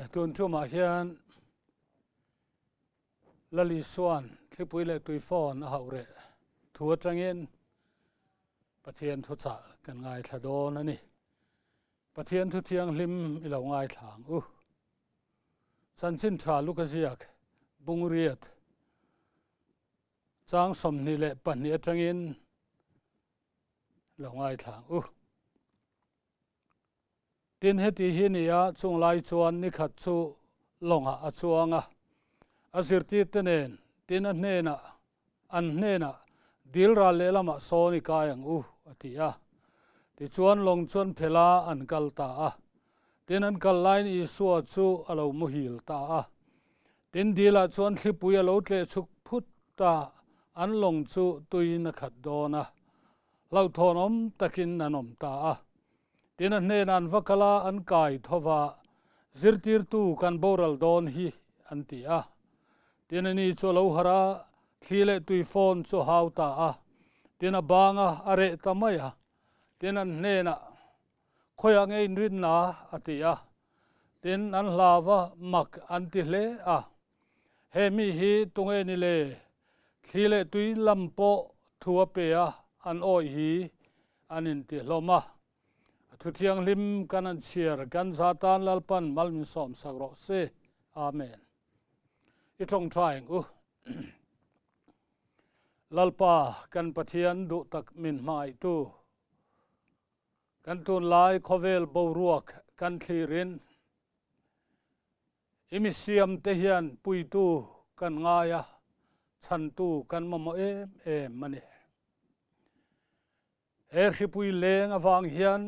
Tun tumah hian Lal Isua'n thlipui leh tuifawn a hauh reh thu atangin Pathian thuchah kan ngaithla dawn a ni. Pathian thu thianghlim i lo ngaithla ang u. Chanchin tha Luka ziak Bungriat chang 22 atangin lo ngaithla ang u. Tin, heti hi ni a, chung lai chuan ni khat chu lawngah a chuang a, a zirtirte nen tin a hnenah, an hnenah, Dil ral lehlamah sawn i kai ang u, a ti a. Tichuan lawng chuan phela an kal ta a. Tin, an kal laiin Isua chu a lo muhil ta a. Tin, dilah chuan thlipui a lo tleh chhuk phut ta, an lawng chu tuiin a khat dawn a. Hlauhthawnawm takin an awm ta a. Tin a hnenah an va kal a, an kai tho va, Zirtirtu kan boral dawn hi, an ti a. Tin a ni chu a lo harh a, thli leh tui phone chu a hau ta a. Tin a bang a, a reh ta mai a. Tin an hnenah, Khawiah nge inrinna? a ti a. Tin an hlau a, mak an ti hle a. He mi hi tunge ni le? Thli leh tui lam pawh thu a pe a, an awih hi an inti hlawm a. A thu thianghlim kan an chhiar kan za tan Lalpan mal min sawmsak rawh se. Amen. I tawngtai ang u. Lalpa kan Pathian duh tak min hmangaihtu. Kan tunlai khawvel boruak kan thlirin I mi siamte hian puitu kan ngai a, chhantu kan mamawh em em a ni. He hripui leng avang hian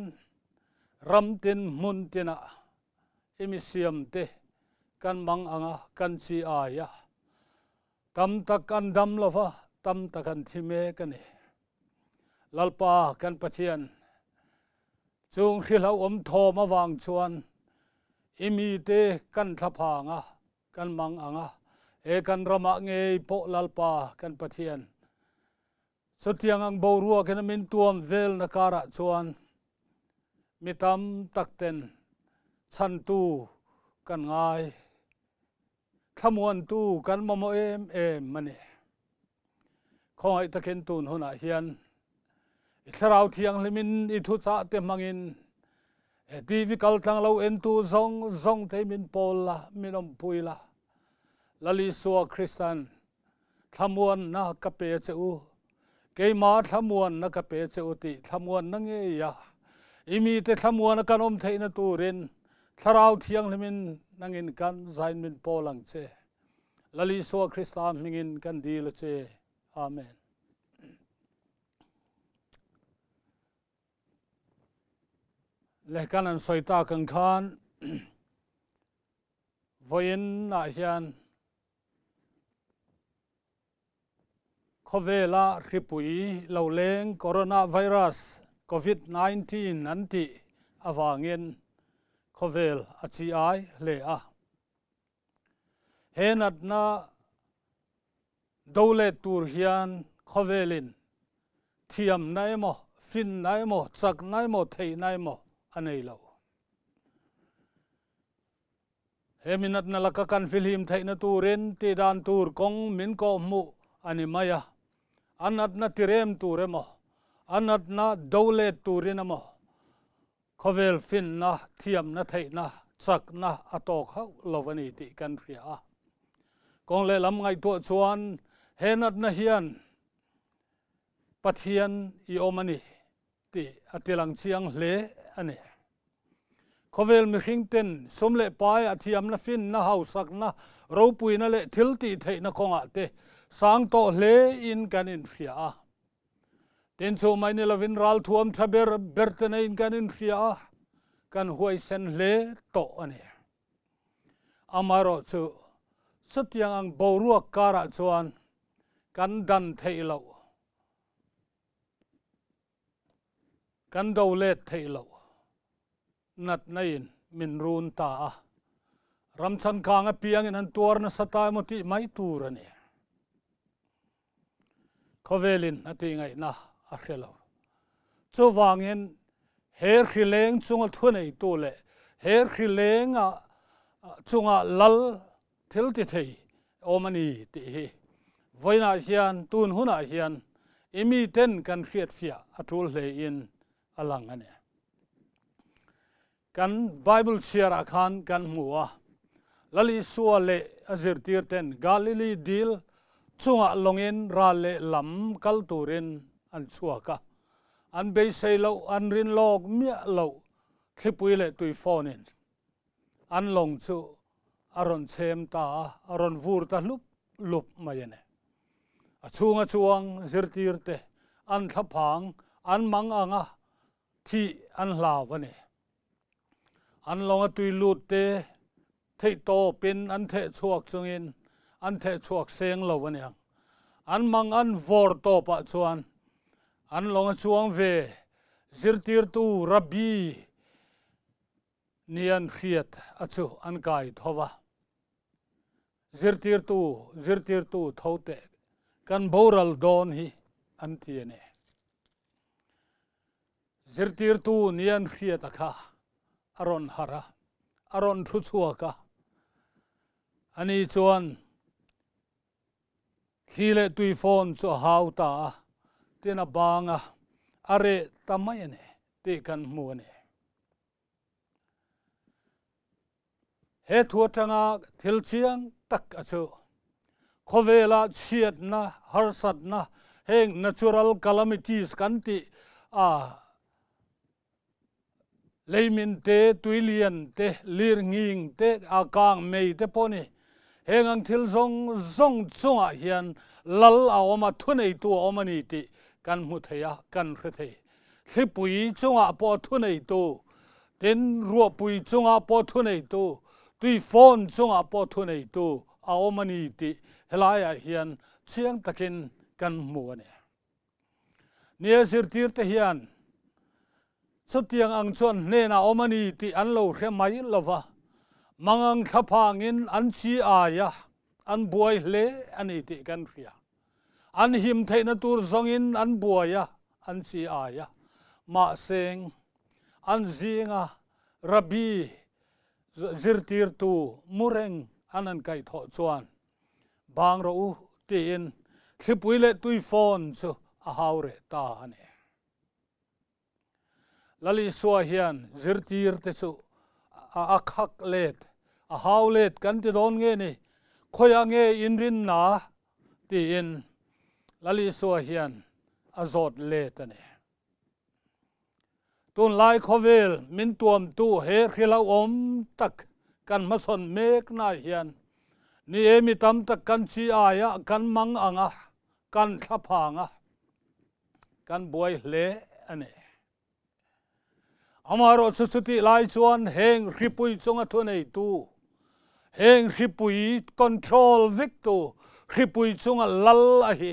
ram tin hmun tinah i mi siamte kan mang ang a, kan chi ai a. Tam tak an dam lo va, tam tak an thi mek a ni. Lalpa kan Pathian, Chung hrilhauhawm thawm avang chuan i mite kan thlaphang a, kan mang ang a, he kan ramah ngei pawh Lalpa kan Pathian chutiang ang boruakin a min tuam velna karah chuan mi tam tak ten chhantu kan ngai, thlamuantu kan mamawh em em a ni. Khawngaih takin tun hunah hian i thlarau thianghlimin i thuchah te hmangin he TV kal tlang lo entu zawng zawng te min pawl la, min awmpui la. Lal Isua Kristan thlamuanna ka pe che u, keima thlamuanna ka pe che u tih thlamuanna ngei a, i mite thlamuana kan awm theihna turin thlarau thianghlimin nangin kan zain min pawl ang che. Lal Isua Krista hmingin kan dil a che. Amen. Le kan an sawi tak ang khan vawiin ah hian khawvela hripui lo leng coronavirus COVID-19 an tih avangin khawvel a chi ai hle a. He natna do let tur hian khawvelin thiamna emaw, finna emaw, chakna emaw, theihna emaw a nei lo. He mi natna laka kan fihlim theihna turin tihdan tur kawng min kawhhmuh a ni mai a. A natna tirem tur emaw, a natna do let turin emaw Khawvel finna, thiamna, theihna, chakna a tawk hauh lo a ni tih kan hria a. Kawng lehlam ngaihtuah chuan he natna hian Pathian i awm a ni tih a tilang chiang hle a ni. Khawvel mihring ten sum leh pai a thiamna, finna, hausakna, ropuina leh thil tih theihna kawngah te sang tawh hle in kan inhria a. Tin chu mai ni lovin ralthuam tha ber ber te neiin kan inhria a, kan huaisen hle tawh a ni. Amaherawh chu chutiang ang boruak karah chuan kan dan theih loh, kan do let theih loh natna in min run ta a, ram changkang apiangin an tuar nasa ta emaw tih mai tur a ni. Khawvelin a tihngaihna a hre lo. Chuvangin he hrileng chunga thuneitu leh he hrilenga chunga lal thil ti thei awm a ni tih hi vawiinah hian tun hunah hian i miten kan hriatfiah a tul hlein a lang a ni. Kan Bible chhiarah khan kan hmu a, Lal Isua leh a zirtirten Galili dil chungah lawngin ral leh lam kal turin an chhuak a. An beisei loh, an rin lawk miah loh thlipui leh tuifawnin an lawng chu a rawn chhem ta a, a rawn vur ta hlup hlup mai a ni. A chhunga chuang zirtirte an thlaphang an mang ang a, thih an hlau a ni. An lawng a tui lut te theih tawpin an theh chhuak chungin an theh chhuak seng lo a niang. An mang an vawr tawpah chuan an lawng a chuang ve zirtirtu Rabbi ni an hriat a chu an kai tho va. Zirtirtu, zirtirtu tho teh kan boral dawn hi an ti a ni. Zirtirtu ni an hriat a kha a rawn harh a, a rawn thu chhuak a. Ani chuan thli leh tui phone chu a hau ta a, tin a bang a, a reh ta mai a ni tih kan hmu a ni. He thu atanga thil chiang tak a chu khawvela chhiatna, harsatna, heng natural calamities kan tih a leimin te, tuilian te, lirnghing te, a kang mei te pawh ni. Heng ang thil zawng zawng chungah hian lal a awm a, thuneitu a awm a ni tih kan hmu thei a, kan hre thei. Thlipui chungah pawh thuneitu, tin ruahpui chungah pawh thuneitu, tuifawn chungah pawh thuneitu a awm a ni tih helaiah hian chiang takin kan hmu a ni. Nia zirtirte hian chutiang ang chuan hnenah awm a ni tih an lo hre mai lo va, mangang thlaphangin an chi ai a, an buai hle a ni tih kan hria. An him theihna tur zawngin an buai a, an chi ai a. Mahseng, an zinga Rabbi zirtirtu mu reng an han kaihthawh chuan, Bang rawh u, tiin thlipui leh tuifawn chu a hau reh ta a ni. Lal Isua hian zirtirte chu a khak let, a hau let kan ti dawn nge ni? Khawiah nge inrinna? tiin Lal Isua hian a zawt let a ni. Tunlai khawvel min tuamtu he hrilhauhawm tak kan hmasawn meknaah hian ni e mi tam tak kan chi aiah kan mang ang a, kan thlaphang a, Kan buai hle a ni. Amaherawhchu chutih lai chuan heng hripui chunga thuneitu, heng hripui control vektu hripui chunga lal a hi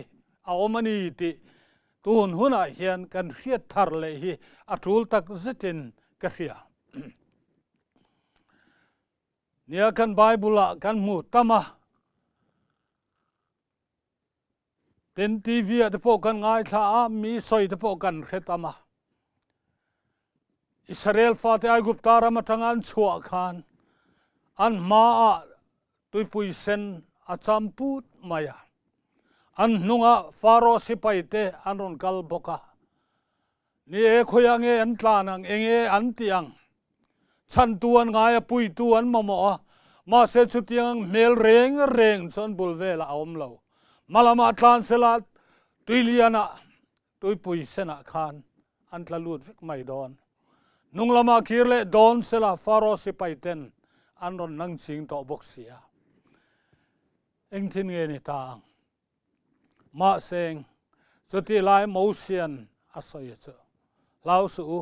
a awm a ni tih tun hunah hian kan hriat thar leh hi a tul tak zetin ka hria. Nia kan Bible-ah kan hmu tam a. Tin, TV ah te pawh kan ngaithla a, mi sawi te pawh kan hre tam a. Israel fate Aigupta ram atanga an chhuah khan an hmaah tuipui sen a cham put mai a. An hnungah Pharaoh sipai te an rawn kal bawk a. Ni e, khawiah nge an tlan ang, enge an tih ang? Chhantu an ngai a, puitu an mamawh a, mahse chutiang ang hmel reng reng chu an bul velah a awm lo. Hmalamah tlan sela tuilianah, tuipui senah khan an tla lut vek mai dawn. Hnung lamah kir leh dawn sela Pharaoh sipai ten an rawn nang ching tawh bawk si a. Engtin nge ni ta ang? Mahse, chutih lai Mosian a sawi chu, Hlau suh u,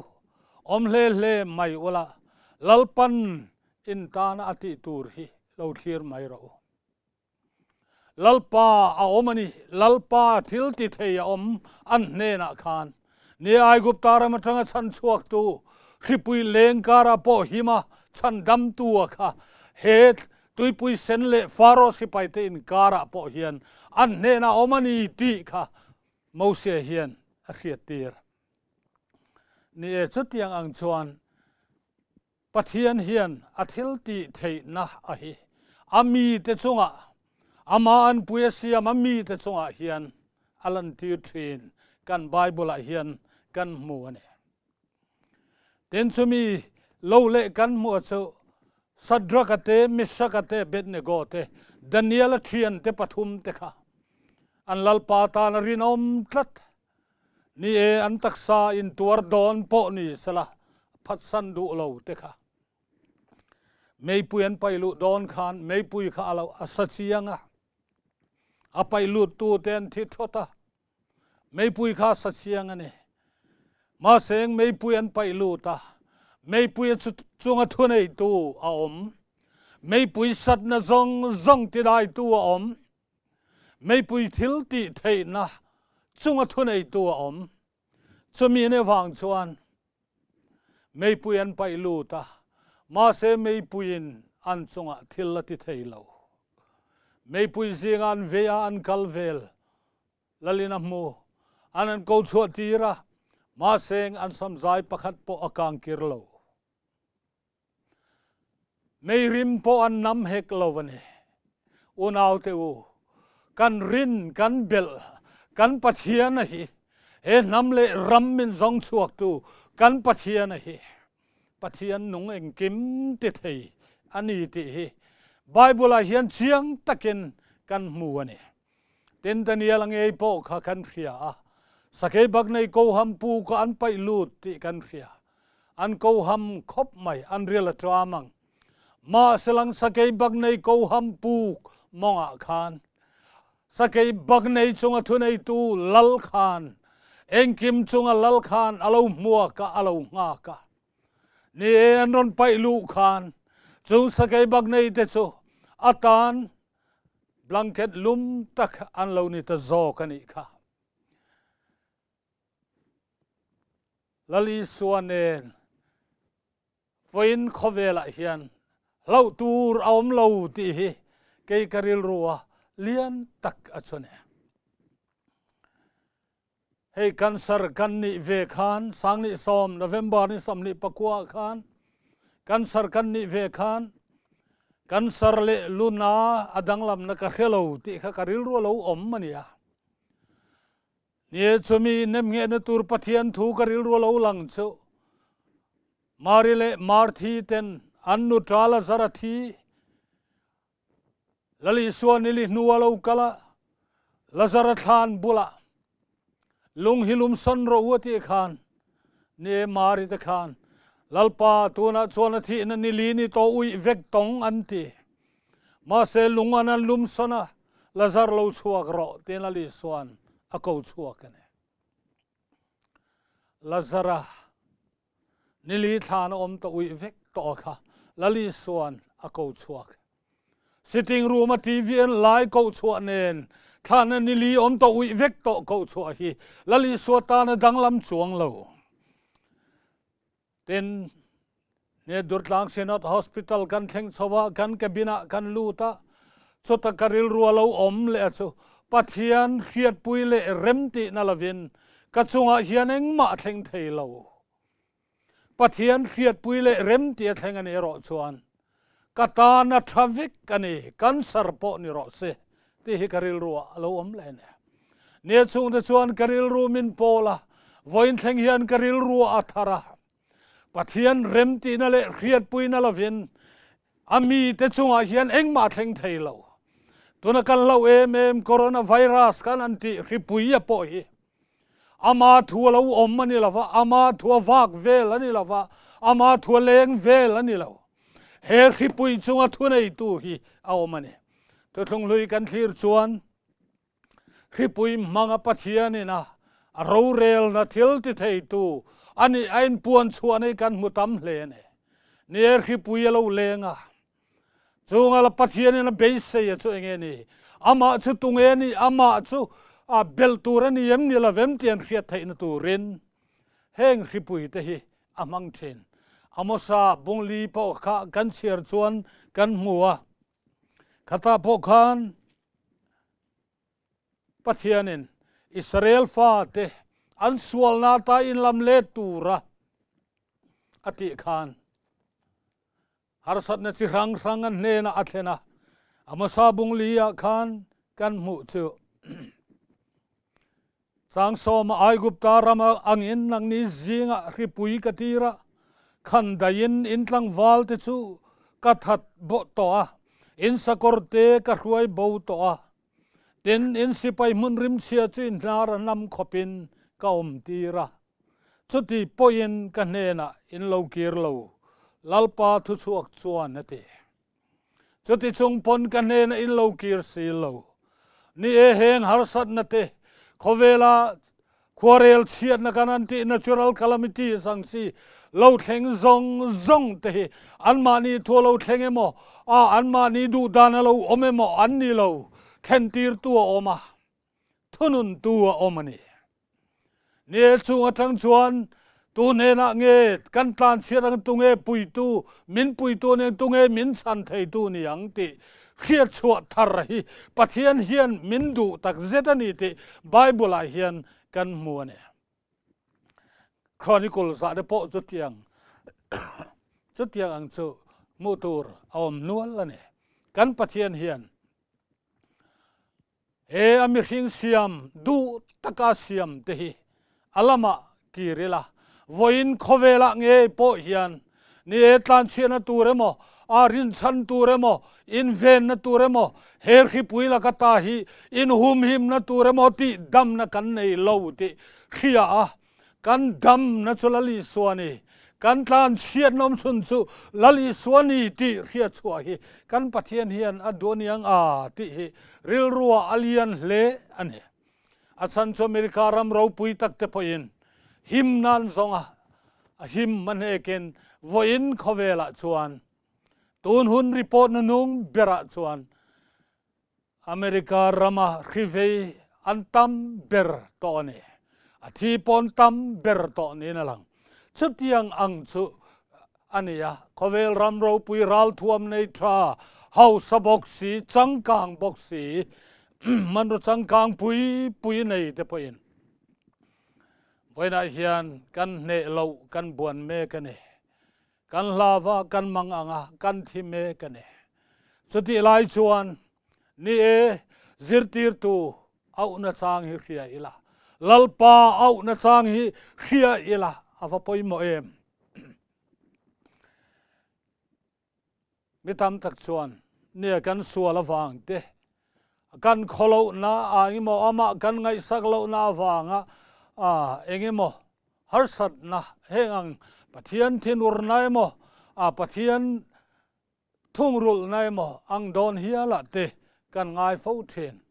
awm hle hle mai ula, Lalpan in tana a tih tur hi lo thlir mai rawh u. Lalpa a awm a ni, Lalpa thil ti thei a awm an hnenah khan. Ni Aigupta ram atanga chhan chhuaktu, hripui leng karah pawh hima chhan damtu a kha he Tuipui sen leh Pharaoh sipaite inkarah pawh hian an hnenah awm a ni tih kha Mose hian a hriattir. Ni e, chutiang ang chuan Pathian hian a thil tih theihna a hi a mite chungah, ama anpui a siam a mite chungah hian a lantir thin kan Bible-ah hian kan hmu a ni. Tin chumi lo leh kan hmuh chu Shadrach-a te, Meshach-a te, Abednego te, Daniel-a thiante pathum te kha an Lalpa tan a rinawm tlat. Ni e, an taksa intuar dawn pawh ni sela phatsan duh lo te kha. Meipui an paih luh dawn khan meipui kha a lo a sa chiang a, a paih lut tu te an thi thawt a, meipui kha a sa chiang a ni. Mahse eng meipui an paih lut a, meipui a chunga thuneitu a awm, meipui satna zawng zawng tidaitu a awm, Meipui thil tih theihna chunga thuneitu a awm. Chumi ne vang chuan meipui an paih lut a, mahse meipuiin an chungah thil a ti thei lo. Meipui zinga an vei a, an kal vel lalin a hmu. An an ko chhuah tir a, mahse an samzai pakhat pawh a kang kir lo. Meirim pawh an nam hek lo a ni. Unaute u, kan rin, kan belh, kan Pathian a hi, he hnam leh ram min zawng chhuaktu kan Pathian a hi, Pathian nung engkim ti thei a ni tih hi Bible-ah hian chiang takin kan hmu a ni. Tin, Daniel a ngei pawh kha kan hria a, sakei bak nei koham pu kha an paih lut tih kan hria. An koham khawp mai, an ril a ṭam ang. Mahselang sakei bak nei koham puk mawngah khan sakei bak nei chunga thuneitu lal khan engkim chunga lal khan a lo hmuak a, a lo nghak a. Ni e, an rawn paih luh khan chung sakei bak nei te chu a tan blanket lum tak an lo ni ta zawk a nih kha. Lal Isua nen vawiin khawvelah hian hlauh tur a awm lo tih hi kei ka rilru a lian tak a chhun e. Hei cancer kan nih ve khan sangni sawm November ni 24 khan cancer kan nih ve khan cancer leh luna a danglamna ka hre lo tih kha ka rilru a lo awm a nia. Nie chumi nemnghehna tur Pathian thu ka rilru a lo lang chu. Mari leh Marthi ten an nu ṭa Lazara thi Lal Isua nili hnu a lo kal a, Lazara thlan bulah lung hi lum sawn rawh u a tih khan nie Mari te khan Lalpa tunah chuan a thihna nili ni tawh uih vek tawng an ti. Mahse lung an an lum sawn a, Lazar lo chhuak rawh tiin Lal Isua'n a ko chhuak a ni. Lazara nili thlan a awm ta uih vek tawh a kha Lal Isua'n a ko chhuak. Sitting room a TV an lai koh chhuah nen thlana nili awm tawh uih vek tawh koh chhuah hi Lal Isua tana danglam chuang lo. Tin, ne Durtlang Synod Hospital kan thleng chho a, kan cabin ah kan lut a, chuta ka rilru a lo awm leh a chu Pathian hriatpui leh rem tihna lovin ka chungah hian engmah a thleng thei lo. Pathian hriatpui leh rem tih a thleng a ni erawh chuan ka tan a tha vek a ni, cancer pawh ni rawh se tih hi ka rilru ah a lo awm leh a ni. Nia chhungte chuan ka rilru min pawl a, vawiin thleng hian ka rilru a thar a. Pathian remtihna leh hriatpuina lovin a mite chungah hian engmah thleng thei lo. Tuna kan hlauh em em coronavirus kan an tih hripui a pawh hi ama thu a lo awm a ni lo va, ama thu a vak vel a ni lo va, ama thu a leng vel a ni lo. He hripui chunga thuneitu hi a awm a ni. Thuthlung hlui kan thlir chuan Hripui hmanga Pathianin a a rorelna thil ti theitu a nih a inpuan chhuah nei kan hmu tam hle a ni. Ni e, hripui a lo leng a. Chunga la Pathianin a beisei a chu enge ni? Amah chu tunge ni? Amah chu a belh tur a ni em ni lovem tih an hriat theihna turin heng hripui te hi a hmang thin. Amosa bungli pawh kha kan chhiar chuan kan hmu a. Khatah pawh khan Pathianin Israel fate an sualna ata inlam let tura a tih khan. Harsatna chi hrang hrang an hnenah a thlen a, Amosa bung li ah khan kan hmuh chu. Chang sawma Aigupta rama angin nangni zingah hripui ka tir a, khan daiin in tlangval te chu ka that bawh tawh a, in sakawr te ka hruai bo tawh a, tin in sipai hmun rimchhia chu in hnar a hnam khawpin ka awm tir a. Chuti pawhin ka hnenah in lo kir lo, Lalpa thuchhuak chuan a ti. Chuti chung pawn ka hnenah in lo kir si lo. Ni e heng harsatna te, khawvela khuarel chhiatna kan an tih natural calamities ang si lo thleng zawng zawng te hi anmahni thu a lo thleng emaw, a anmahni duhdan a lo awm emaw an ni lo, thlentirtu a awm a, thununtu a awm a ni. Ni e chung atang chuan tu hnenah nge kan tlan chhiat ang tunge puitu, min puitu nen tunge min chhan theitu ni ang tih hriatchhuah thar hi Pathian hian min duh tak zet a ni tih Bible ah hian kan hmu a ni. Chronicles ah te pawh chutiang chutiang ang chu hmuh tur a awm nual a ni. Kan Pathian hian He a mihring siam duh taka siam te hi a lamah kir ila, vawiin khawvelah ngei pawh hian ni e tlanchhiahna tur emaw, a rinchhan tur emaw, invenna tur emaw, he hripui laka ta hi inhumhimna tur emaw tih damna kan nei lo tih hria a, Kan damna chu Lal Isua a ni. Kan tlanchhiatna awm chhun chu Lal Isua a ni tih hriatchhuah hi kan Pathian hian a duh aniang a tih hi rilruah a lian hle a ni. A chhan chu America ram ropui tak te pawhin him nan zawnga a him a hnekin vawiin khawvelah chuan tun hun report na nung berah chuan America rama hrivei an tam ber tawh a ni. A thi pawn tam ber tawh niin a lang. Chutiang ang chu a ni a, khawvel ram ropui ralthuam nei tha, hausa bawk si, changkang bawk si, hmanraw changkang pui pui nei te pawhin vawiinah hian kan hneh loh kan buan mek a ni. Kan hlava kan mang ang a, kan thi mek a ni. Chutih lai chuan, ni e, zirtirtu auhna chang hi hria ila, Lalpa auhna chang hi hria ila a va pawimawh em? Mi tam tak chuan, nia kan sual avang te, kan khawlohna a engemaw amah kan ngaihsak lohna avanga engemaw harsatna heng ang Pathian thinurna emaw a Pathian thungrulhna emaw ang dawn hialah te kan ngai fo thin.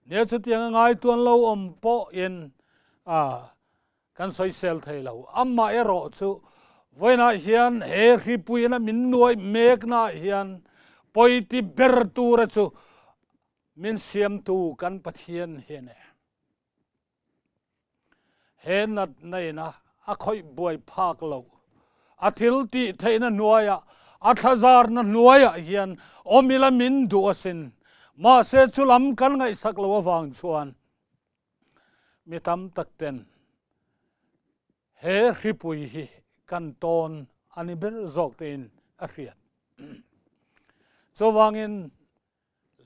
Nia chutianga ngaituan lo awm pawhin a kan sawisel thei lo. Amah erawh chu vawiinah hian he hripuiin a min nuai meknaah hian pawiti ber tura chu min siamtu kan Pathian hi a ni. He natna ina a khawih buai phak loh, a thil tih theihna hnuaiah, a thlazarna hnuaiah hian awm ila min duh asin. Mahse chu lam kan ngaihsak lo avang chuan mi tam tak ten he hripui hi kan tawn a ni ber zawk tein a hriat. Chuvangin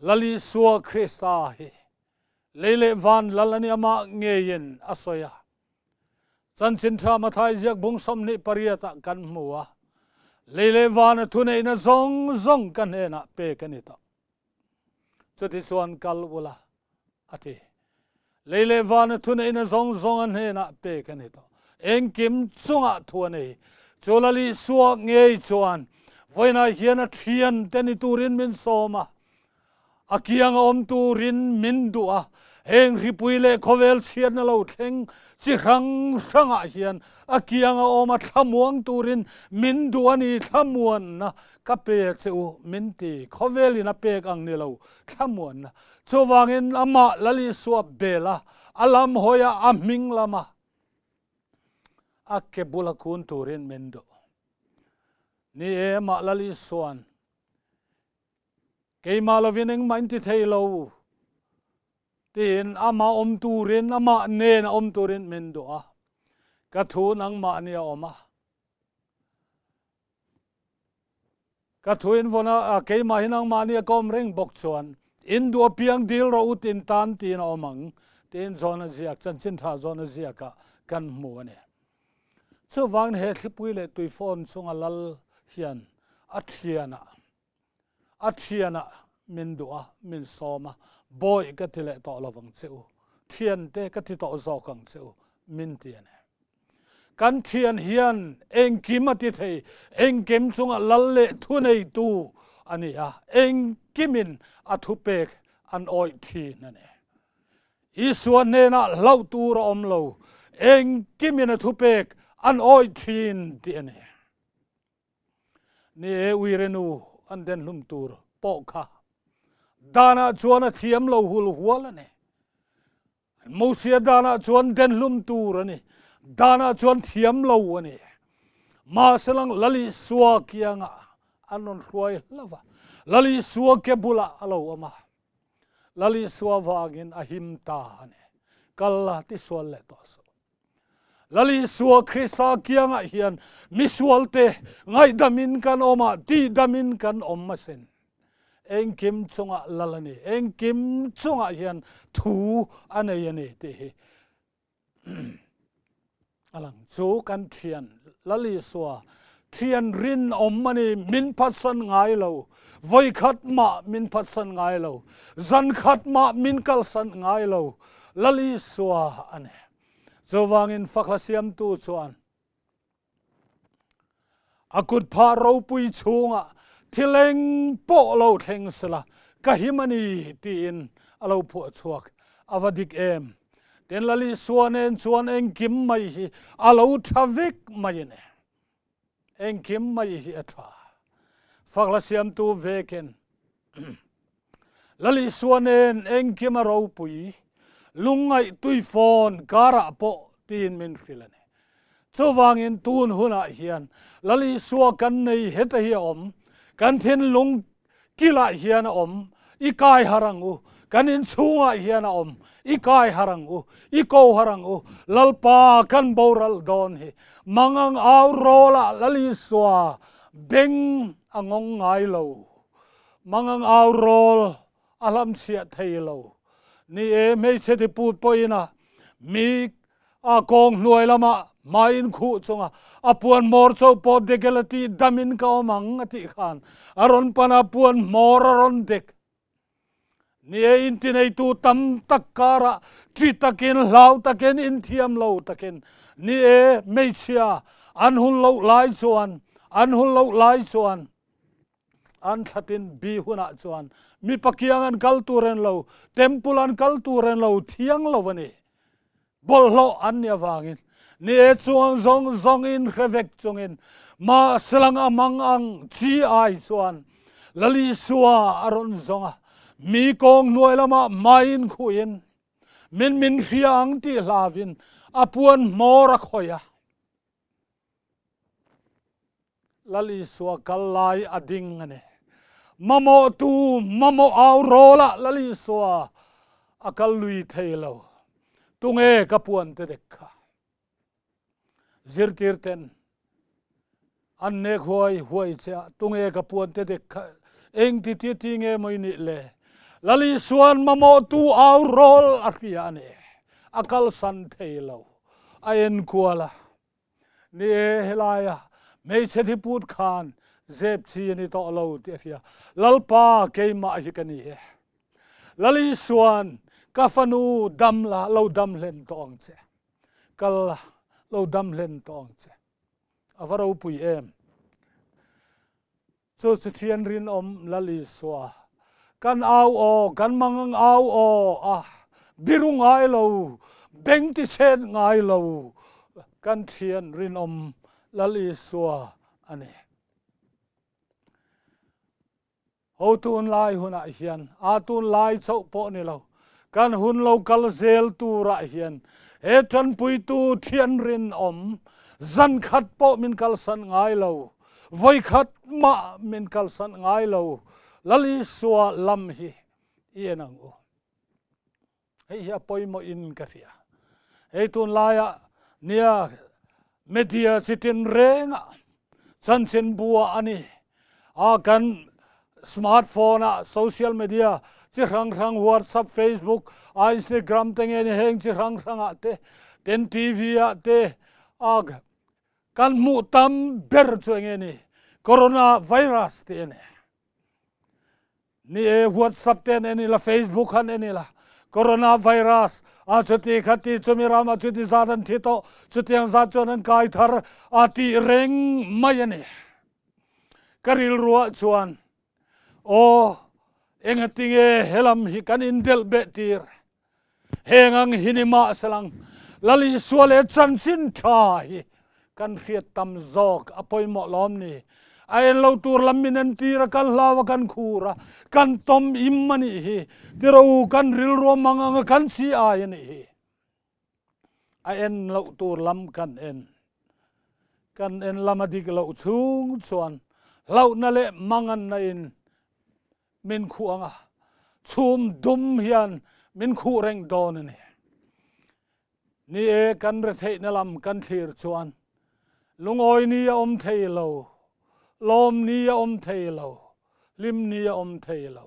Lal Isua Krista hi lei leh van lal a ni amah ngeiin a sawi a. Chanchin tha Mathai ziak bung 28 ah kan hmu a, lei leh van a thuneihna zawng zawng ka hnenah pek a ni tawh. Chutichuan kal ula, a ti. Lei leh van a thuneihna zawng zawng a hnenah pek a ni tawh. Engkim chungah thu a nei. Chu Lal Isua ngei chuan vawiinah hian a thiante ni turin min sawm a, a kianga awm turin min duh a. Heng hripui leh khawvel chhiatna lo thleng chi hrang hrangah hian a kianga awm a thlamuang turin min duh a ni. Thlamuanna ka pe che u min ti. Khawvelin a pek ang ni lo thlamuanna. Chuvangin amah Lal Isua bel a, a lam hawi a, a hming lam a, a ke bula kun turin min duh. Ni e, amah Lal Isua'n keimah lovin engmah in ti thei lo tiin amah awm turin, amah nen a awm turin min duh a. Ka thu nangmah ni a awm a. Ka thu in vawn a, keimah hi nangmahni a kawm reng bawk chuan in duh apiang dil rawh u tin tan tiin a awm ang tiin John-a ziak, chanchin tha John-a ziakah kan hmu a ni. Chuvangin he thlipui leh tuifawn chunga lal hian a thianah a thianah min duh a, min sawm a, Bawi ka ti leh tawh lovang che u, thiante ka ti tawh zawk ang che u, min ti a ni. Kan thian hian engkim a ti thei, engkim chunga lal leh thuneitu a ni a, engkimin a thupek an awih thin a ni. Isua hnenah hlauh tur a awm lo, engkimin a thupek an awih thin tih a ni. Ni e, uirenu an den hlum tur pawh kha danah chuan a thiam lo hul hual a ni. Mosia danah chuan den hlum tur a ni, danah chuan thiam lo a ni. Mahselang Lal Isua kiangah an rawn hruai hlauh va, Lal Isua ke bulah a lo awm a, Lal Isua vangin a him ta a ni. Kal la tisual leh tawh suh. Lal Isua Krista kiangah hian misualte ngaihdamin kan awm a, tihdamin kan awm asin. Engkim chungah lal a ni, engkim chungah hian thu a nei a ni tih hi a lang. Chu kan thian Lal Isua thian rinawm a ni, min phatsan ngai lo, vawikhat mah min phatsan ngai lo, zankhat mah min kalsan ngai lo, Lal Isua a ni. Chuvangin fakhla siamtu chuan a kut phah ropui chhungah thil eng pawh lo thleng sela ka him a ni tiin a lo phuah chhuak. A va dik em? Tin Lal Isua nen chuan engkim mai hi a lo tha vek mai a ni. Engkim mai hi a tha. Fakhla siamtu vekin Lal Isua nen engkim a ropui, lungngaih tuifawn karah pawh tiin min hrilh a ni. Chuvangin tun hunah hian Lal Isua kan nei heta hi a awm, kan thinlung kilah hian a awm, i kai har ang u, kan inchhungah hian a awm, i kai har ang u, i ko har ang u, Lalpa kan boral dawn hi, mangang au rawlah Lal Isua beng a ngawng ngai lo. Mangang au rawl a hlamchhiah thei lo. Ni e, hmeichhe ti put pawhin a mi a kawng hnuai lamah hmai in khuh chunga a puan hmawr cho pawh dek ila tih damin ka awm ang a tih khan a rawn pan a puan hmawr a rawn dek. Ni e, intineitu tam tak karah ṭi takin, hlau takin, inthiam lo takin ni e, hmeichhia an hun loh lai chuan, an hun loh lai chuan, An thlatin bi hunah chuan mipa kiang an kal tur en lo, temple an kal tur en lo, thiang lo a ni. Bawlhhlawh an nih avangin ni e chuang zawng zawngin hre vek chungin mahselang a mang ang chi ai chuan Lal Isua a rawn zawng a, mi kawng hnuai lamah hmaiin khuhin min min hria ang tih hlavin a puan hmawr a khawih a. Lal Isua kal lai a ding a ni. Mamawhtu mamawh au rawlah Lal Isua a kal lui thei lo. Tunge ka puan te dek kha? Zirtir ten an nek huai huai che a, tunge ka puan te dek kha? Eng ti ti ti nge maw i nih le? Lal Isua'n mamawhtu au rawl a hria a ni. A kalsan thei lo. A enkual a. Ni e, helaia hmeichhe thi put khan zep chi a ni tawh lo tih a hria. Lalpa keimah hi ka ni e. Lal Isua'n ka fanu dam la, lo dam hlen tawh ang che. Kal la, lo dam hlen tawh ang che. A va ropui em. Chu chu thian rinawm Lal Isua, kan au aw, kan mangang au aw a biru ngai lo, beng ti chhet ngai lo, kan thian rinawm Lal Isua a ni. Ho tunlai hunah hian, a tunlai chauh pawh ni lo, kan hun lo kal zel turah hian he tanpuitu thian rinawm zan khat pawh min kalsan ngai lo, Vawikhat mah min kalsan ngai lo, Lal Isua lam hi i en ang u. Hei hi a pawimawh in ka hria. Hei tunlaiah nia media chitin rengah chanchinbua a ni. A kan smartphone ah social media chi hrang hrang WhatsApp, Facebook, Instagram te nge ni heng chi hrang hrang ah te ten TV ah te a kan hmuh tam ber chu enge ni corona virus tih a ni. Ni e WhatsApp te an en ila Facebook han en ila corona virus a chuti khati chumi rama chuti zat an thi tawh chutiang zat chuan an kai thar a tih reng mai a ni. Ka rilruah chuan aw engatinge helam hi kan indelh beh tir heng ang hi ni mahselang Lal Isua leh chanchin tha hi kan hriat tam zawk a pawimawh lawm ni. A en lo tur lam min en tir a, kan hlau a, kan khur a, kan tawm im a nih hi. Tiro u, kan rilruam ang ang a kan chi ai a nih hi. A en loh tur lam kan en. Kan en lam a dik loh chhung chuan hlauhna leh manganna in min khuh ang a, chhum dum hian min khuh reng dawn a ni. Ni e, kan retheihna lam kan thlir chuan lungawi ni a awm thei lo, lawm ni a awm thei lo, hlim ni a awm thei lo.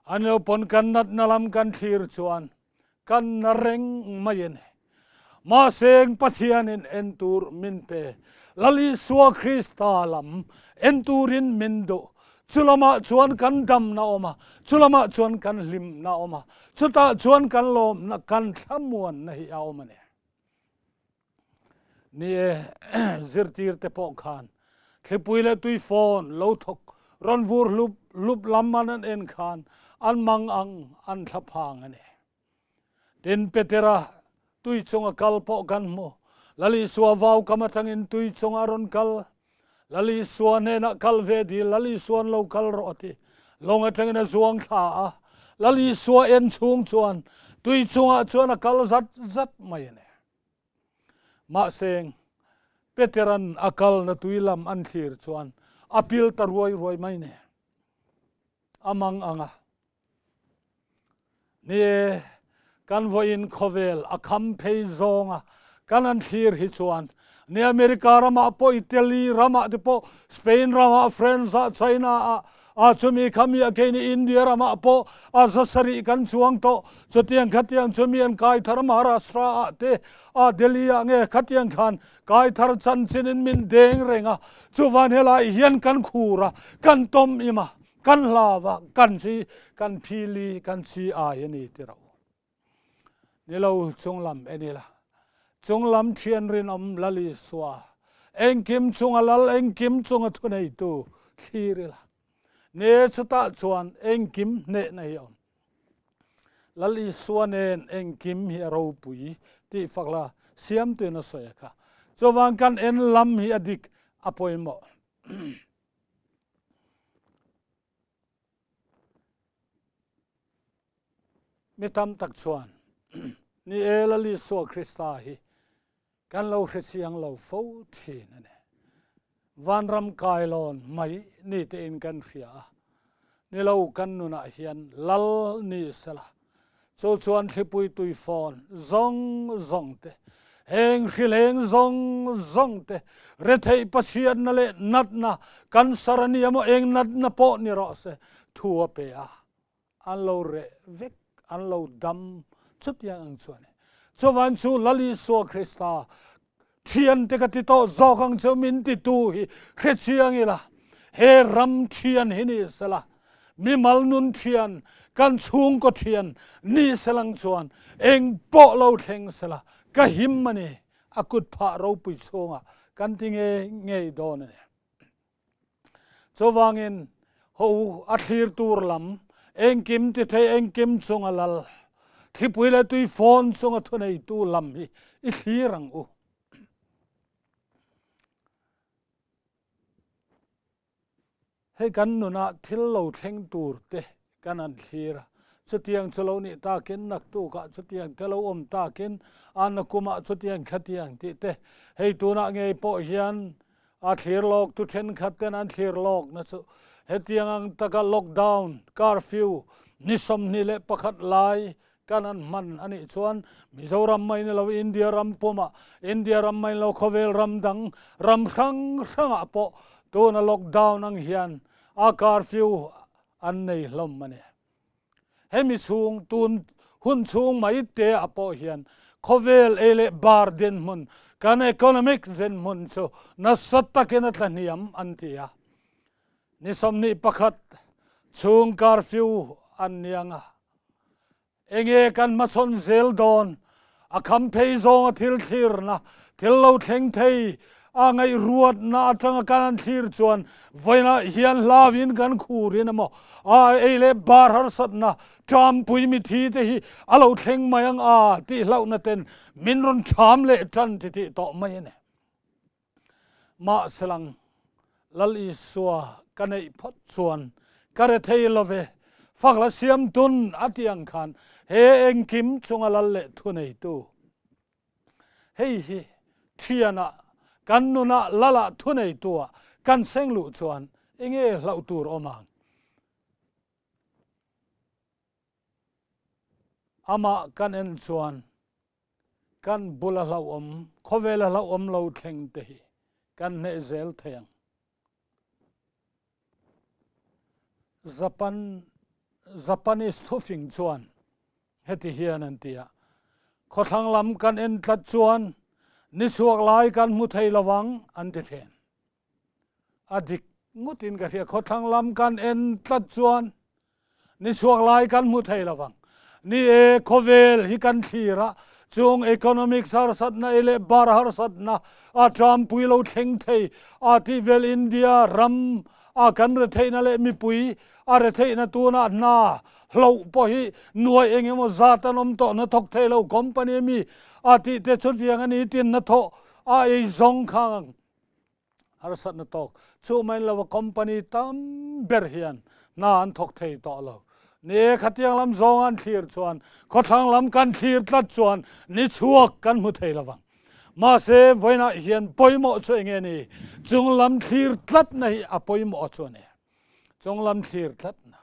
A nilo pawn kan natna lam kan thlir chuan kan na reng mai a ni. Mahse Pathianin en tur min pe, Lal Isua Krista lam en turin min duh. Chu lamah chuan kan damna awm a, chu lamah chuan kan hlimna awm a, chutah chuan kan lawmna, kan thlamuanna hi a awm a ni. Ni e, zirtirte pawh khan thlipui leh tui phone lo thawk rawn vur hlup hlup lam an an en khan an mang ang an thla phang a ni. Tin, Petera tui chunga kal pawh kan hmu. Lal Isua vau kam atangin tui chunga a rawn kal. Lal Isua hnenah kal ve dil, Lal Isua'n lo kal rawh a ti. Lawng atangin a zuang thla a, Lal Isua en chhung chuan tui chungah chuan a kal zat zat mai a ni. Mahse, Petera'n a kalna tui lam an thlir chuan a pil ta ruai ruai mai ni. A mang ang a. Ni e, kan vawiin khawvel a kham phei zawnga kan an thlir hi chuan ni America ramah pawh Italy ramah te pawh Spain ramah France ah China ah a chumi khami a keini India ramah pawh a za sarih kan chuang tawh chutiang khatiang chumi an kai thar Maharashtra ah te a Delhi ah nge khatiang khan kai thar chanchin in min deng reng a chuvan helai hian kan khur a kan tawm im a kan hlau a kan chi kan phili kan chi ai a ni ti ro ni lo chunglam en ila chunglam thian rinawm Lal Isua engkim chunga lal engkim chunga thuneitu thlir ila ne chutah chuan engkim hnehna hi awm Lal Isua nen engkim hi a ropui tih fak la siamtuin a sawi a kha chuvang kan en lam hi a dik a pawimawh. Mi tam tak chuan ni e Lal Isua Krista hi kan lo hre chiang lo fo thin a ni. Vanram kailawn mai ni tein kan hria a, ni lo kan nunah hian lal ni sela Chu chuan thlipui tuifawn zawng zawng te, heng hrileng zawng zawng te, retheih Pathianna leh natna, cancer a nia maw eng natna pawh ni rawh se, thu a pe a, an lo reh vek, an lo dam chutiang ang chu a ni. Chuvan chu Lal Isua Krista thiante ka ti tawh zawk ang chu min titu hi hre chiang ila, he ram thian hi ni sela, mimal nun thian, kan chhungkaw thian ni selang chuan eng pawh lo thleng sela, ka him a ni, a kut phah ropui chhungah kan ti ngei ngei dawn a ni. Chuvangin ho a thlir tur lam, engkim ti thei engkim chunga lal, thlipui leh tui fawn chunga thuneitu lam hi i thlir ang u. Hei kan nunah thil lo thleng tur te kan han thlir a, chutiang chu lo nih takin naktukah chutiang te lo awm takin a nakumah chutiang khatiang tih te hei tunah ngei pawh hian a thlir lawk tu thenkhat ten an thlir lawk na chu hetiang ang taka lockdown, curfew, ni 21 lai kan an hman a nih chuan Mizoram mai ni lo India ram pumah, India ram mai ni lo khawvel ram dang ram hrang hrangah pawh. Tuna lockdown ang hian a curfew an nei hlawm a ni. Hemi chhung tun hun chhung mai te ah pawh hian khawvel ei leh bar dinhmun, kan economic dinhmun chu nasa takin a tlahniam an ti a. Ni 21 chhung curfew an niang a. Enge kan hmachhawn zel dawn? A kham phei zawnga thil thlirna, thil lo thleng thei a ngaihruatna atanga kan an thlir chuan vawiinah hian hlauin kan khurin emaw a ei leh bar harsatna ṭampui mithi te hi a lo thleng mai ang a tih hlauhna ten min rawn ṭham leh ṭan titih tawh mai a ni. Mahselang, Lal Isua ka neih phawt chuan ka re thei lo ve, fak la siam tun a tih ang khan he engkim chunga lal leh thuneitu hei hi thianah kan nunah lalah thuneitua kan seng luh chuan enge hlauh tur awm ang? Amah kan en chuan Kan bula hlauhawm, khawvela hlauhawm lo thleng te hi kan hneh zel thei ang. Japan, Japanese thufing chuan heti hian an ti a, Khawthlang lam kan en tlat chuan ni chhuak lai kan hmu thei lo vang an ti thin. A dik ngawtin ka hria, khawthlang lam kan en tlat chuan ni chhuak lai kan hmu thei lo vang. Ni e, khawvel hi kan thlir a, chung economics harsatna ei leh bar harsatna a ṭampui lo thleng thei a tih vel India ram a kan retheihna leh mipui a retheihna tunah hna hloh pawh hi nuai eng emaw zat an awm tawh hnathawk thei lo company mi a tih te chutiang a ni tin hnathawh a ei zawng khang Harsatna tawk chu mai lo a company tam ber hian hna an thawk thei tawh lo. Ni e, khatiang lam zawng an thlir chuan khawthlang lam kan thlir tlat chuan ni chhuak kan hmu thei lovang. Mahse, vawiinah hian pawimawh chu enge ni? Chung lam thlir tlatna hi a pawimawh chu a ni. Chung lam thlir tlatna.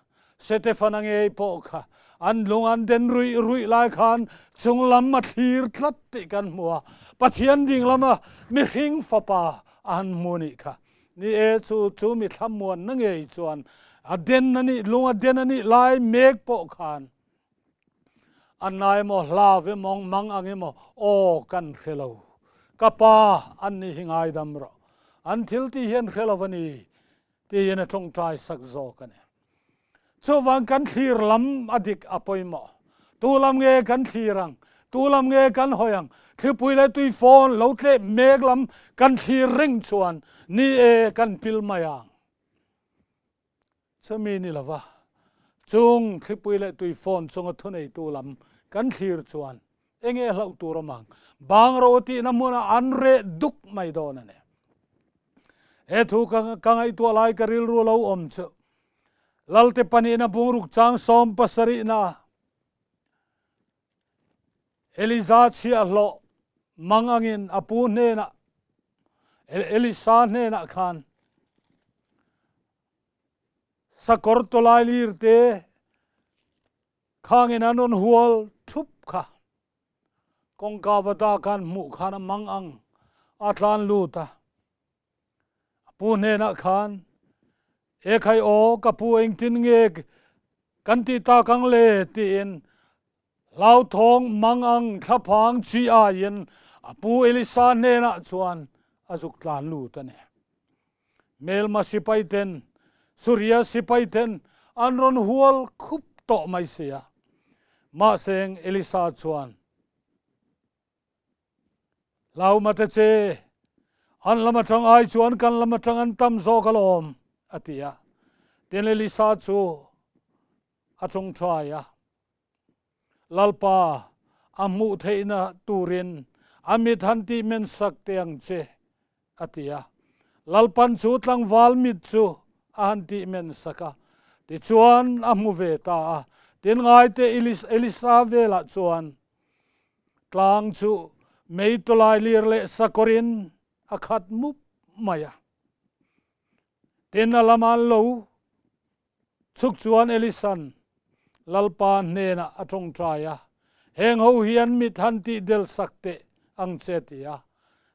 Setefana ngei pawh kha an lung an den ruih ruih lai khan chung lam a thlir tlat tih kan hmu a, Pathian ding lama mihring fapa a han hmu nih kha. Ni e, chu chu mi thlamuanna ngei chuan a den a nih, lung a den a nih lai mek pawh khan a nai emaw hlau emaw mang ang emaw aw kan hre lo. Ka pa an nih hi ngaidam rawh. An thil tih hi an hre lo a ni. Tiin a tawngtai sak zawk a ni. Chuvang kan thlir lam a dik a pawimawh. Tu lam nge kan thlir ang? Tu lam nge kan hawi ang? Thlipui leh tuifawn lo tleh mek lam kan thlir reng chuan ni e kan pil mai ang. Chumi ni lova chung thlipui leh tuifawn chunga thuneitu lam kan thlir chuan enge hlauh tur awm ang? Bang ro tihna hmunah an reh duk mai dawn a ni. He thu ka ka ngaihtuah lai ka rilru lo awm chu Lalte pahnihna bungruk chang 17na Eliza chhiahhlawh mang angin a pu hnenah Elisa hnenah khan sakawr tawlai lir te khangin an rawn hual thup kha. Kawngka va ta khan hmuh khan a mang ang a tlan lut a. A pu hnenah khan, E khai aw, ka pu engtin nge kan tih tak ang le? tiin hlauthawng mang ang thlaphang chi aiin a pu Elisa hnenah chuan a zuk tlan lut a ni. Hmelma sipai ten, Suria sipai ten an rawn hual khup tawh mai si a. Mahseng Elisa chuan, Hlauma te che, an lam atang ai chuan kan lam atang an tam zawk alawm, a ti a. Tin Elisa chu a tawngtai a. Lalpa, a hmuh theihna turin a mit han tih men sak teh ang che, a ti a. Lalpan chu tlangval mit chu a han tih men sak a, tichuan a hmu ve ta a. Tin, ngaite Elisa velah chuan tlang chu mei tawlai lir leh sakawrin a khat mup mai a. Tin, a lama an lo Chuk chuan Elisan Lalpa hnenah a tawngtai a, Heng ho hian mit han tih del sak teh ang che ti a.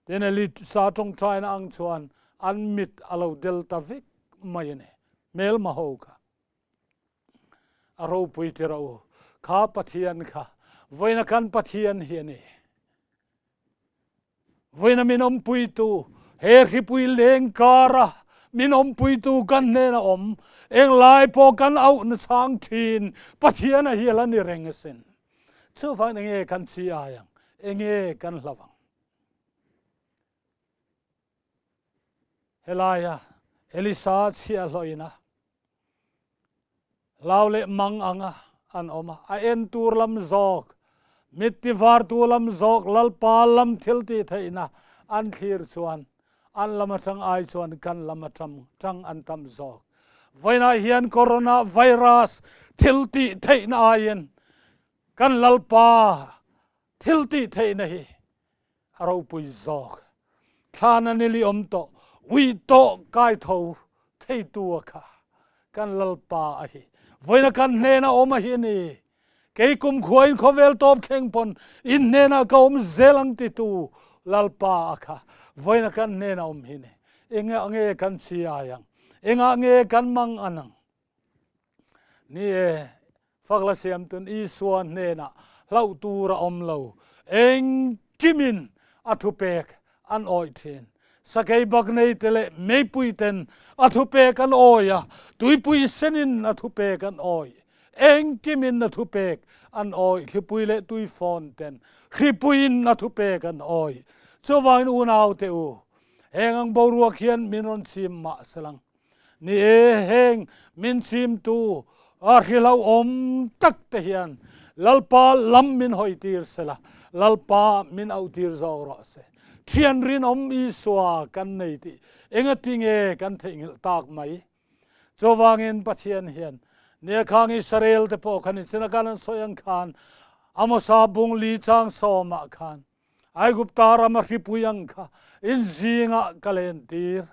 Tin, Elisa tawngtaina ang chuan an mit a lo del ta vek mai a ni. Hmelma ho kha a ropui ti rawh u. Kha Pathian kha vawiina kan Pathian hi a ni. Vawiina min awmpuitu, he hripui leng kara min awmpuitu kan hnena awm, englai pawh kan auhna chhang thin Pathian a hi a la ni reng asin. Chuvangin enge kan chi ai ang? Enge kan hlauh ang? Helaia Elisa chhiahhlawina hlau leh mang anga an awm a, a en tur lam zawk, mit tivartu lam zawk Lalpa lam thil tih theihna an thlir chuan an lam atang ai chuan kan lam atang tang an tam zawk. Vawiinah hian Corona virus thil tih theihna aiin kan Lalpa thil tih theihna hi a ropui zawk. Thlan a nili awm tawh, ui tawh kai tho theitu a kha kan Lalpa a hi. Vawiina kan hnena awm a hi a ni. Kei kumkhua in khawvel tawp thleng pawn in hnenah ka awm zel ang titu Lalpa a kha vawiina kan hnena awm hi ni. Engah nge kan chiai ang? Engah nge kan mang an ang? Ni e, fakla siamtun Isua hnenah hlauh tur a awm lo. Engkimin a thupek an awih thin. Sakei bak nei te leh meipui ten a thupek an awih a, tuipui senin a thupek an awih. Engkimin a thupek an awih, thlipui leh tuifawn ten hripuiin a thupek an awih. Chuvangin unaute u, heng ang boruak hian min rawn chim mah selang. Ni e, heng min chimtu a hrilhauhawm tak te hian Lalpa lam min hawitir sela, Lalpa min auhtir zawk rawh se. Thian rinawm Isua kan nei tih engati nge kan theihnghilh tak mai? Chuvangin Pathian hian Niakhang Israel te pawh khan inchin a kan an sawi ang khan Amosa bung li chang sawmah khan Aigupta rama hripui ang kha in zingah ka lentir.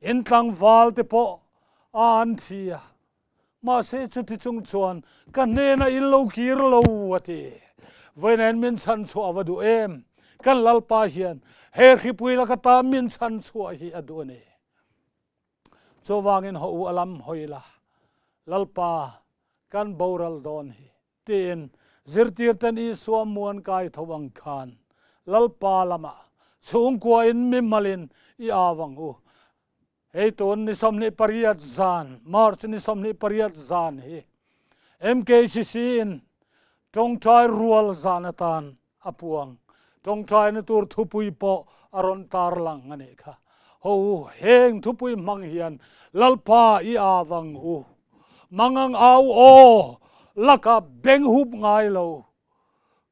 In tlangval te pawh a an thi a, mahse chuti chung chuan ka hnenah in lo kir lo a ti. Vawiin min chhan chhuah a va duh em? Kan Lalpa hian he hripui laka ta min chhan chhuah hi a duh a ni. Chuvangin haw u a lam hawi la, Lalpa kan boral dawn hi. Tiin zirtirten Isua muan kai tho ang khan Lalpa lamah chhungkuain mi malin i au ang u. Hei tun ni 28 zan, March ni 28 zan hi MKCC in tawngtai rual zan atan a puang. Tawngtaina tur thupui pawh a rawn tarlang a nih kha. Ho u, heng thupui hmang hian Lalpa i au ang u. Mangang au aw, laka beng hup ngai lo,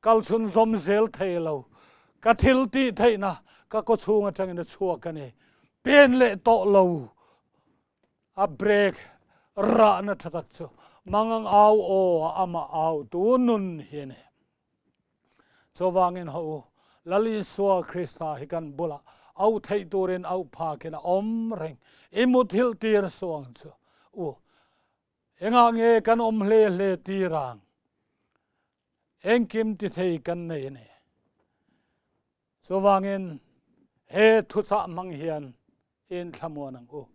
kal chhun zawm zel thei lo, ka thil tih theihna ka kawchhung atangin a chhuak a ni. Pen leh tawh lo A break rahna tha tak chu mangang au aw a amah au tu nun hi a ni. Chuvangin haw u, Lal Isua Krista hi kan bulah auh theih turin auh phakin a awm reng. I muthilh tir suh ang chu. U, engah nge kan awm hle hle tir ang? Engkim ti thei kan nei a ni. Chuvangin he thuchah hmang hian in thlamuan ang u.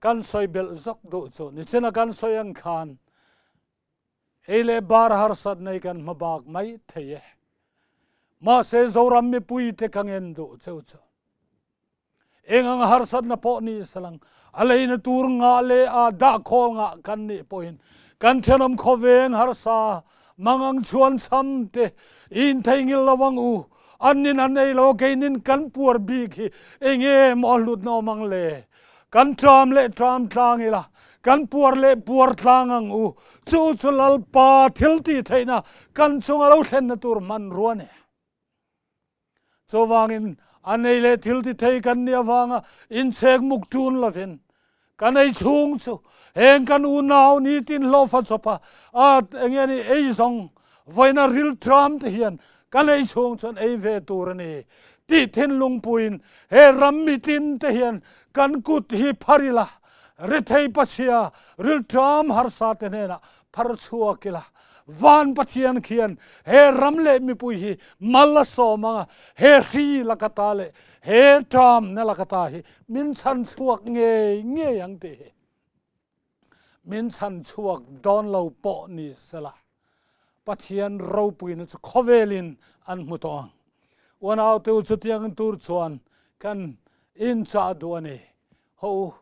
Kan sawi belh zawk duh chu nichina kan sawi ang khan ei leh bar harsat nei kan hma bak mai thei e. Mahse Zoram mipui te ka ngen duh cheu chu. Eng ang harsatna pawh ni salang a leina tur ngah leh a dah khawl ngah kan nih pawhin kan thenawm khawveng harsa mangang chhuan cham te in theingil lo ang u. An nin an ei lo keinin kan puar bik hi enge maw a hlutna awm ang le? Kan ṭam leh ṭam tlang ila, kan puar leh puar tlang ang u. Chu chu Lalpa thil tih theihna kan chunga lo thlenna tur hmanrua a ni. Chuvangin a nei leh thil ti thei kan nih avanga inchhek muk ṭun lovin kan ei chhung chu heng kan unau nitin hlawhfa chawpa a enge ni ei zawng vawiina rilṭam te hian kan ei chhung chuan ei ve tur a ni tih thinlung puiin he ram mitin te hian kan kut hi phar ila, rethei pachhia rilṭam harsa te hnenah phar chhuak ila. Van Pathian khian he ram leh mipui hi mal a sawm ang a, he hri lakata leh he ṭamna lakata hi min chhan chhuak ngei ngei ang tih hi min chhan chhuak dawn lo pawh ni sela Pathian ropuina chu khawvelin an hmu tawh ang. Uanaute u chutiang tur chuan kan inchah duh a ni. Ho u,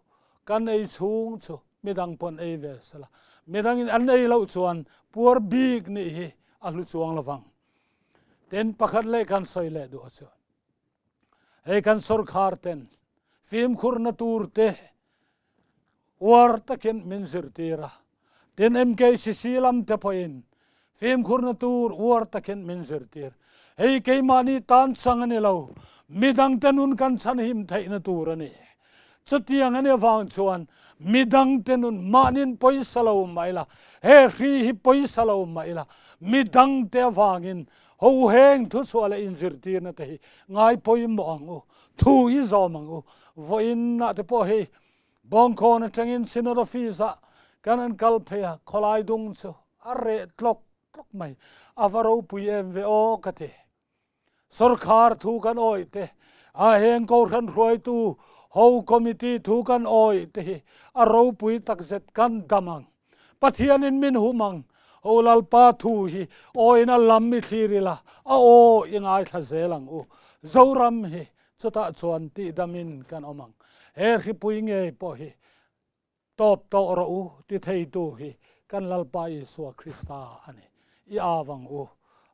kan ei chhung chu midang pawn ei ve sela, midangin an ei loh chuan puar bik nih hi a hlu chuang lovang. Tin, pakhat leh kan sawi leh duh a chu, hei kan sorkar ten fimkhurna tur te uar takin min zirtir a, tin MKCC lam te pawhin fimkhurna tur uar takin min zirtir. Hei keimahni tan chang a ni lo, midangte nun kan chhanhim theihna tur a ni. Chutiang a ni avang chuan midangte nun mahnin pawisa lo mah ila, he hri hi pawisa lo mah ila, midangte avangin ho heng thuchhuah leh inzirtirna te hi ngai pawimawh ang u, thu i zawm ang u. Vawiinah te pawh hei Bawngkawn atangin Synod Office-ah kan han kal phei a, khawlai dung chu a reh tlawk tlawk mai. A va ropui em ve aw ka ti. Sorkar thu kan awih te, a heng Kohhran hruaitu ho committee thu kan awih te hi a ropui takzet kan dam ang. Pathianin min hum ang. Ho Lalpa thu hi awina lam i thlir ila, a aw i ngaithla zel ang u. Zoram hi Chutah chuan tihdamin kan awm ang. He hripui ngei pawh hi tawp tawh rawh u ti theitu hi kan Lalpa Isua Krista a ni. I av ang u,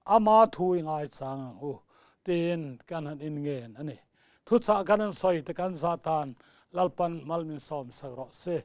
ama thu i ngaichang ang u tiin kan han inngen a ni. Thuchah kan han sawi te kan zah tan Lalpan mal min sawmsak rawh se.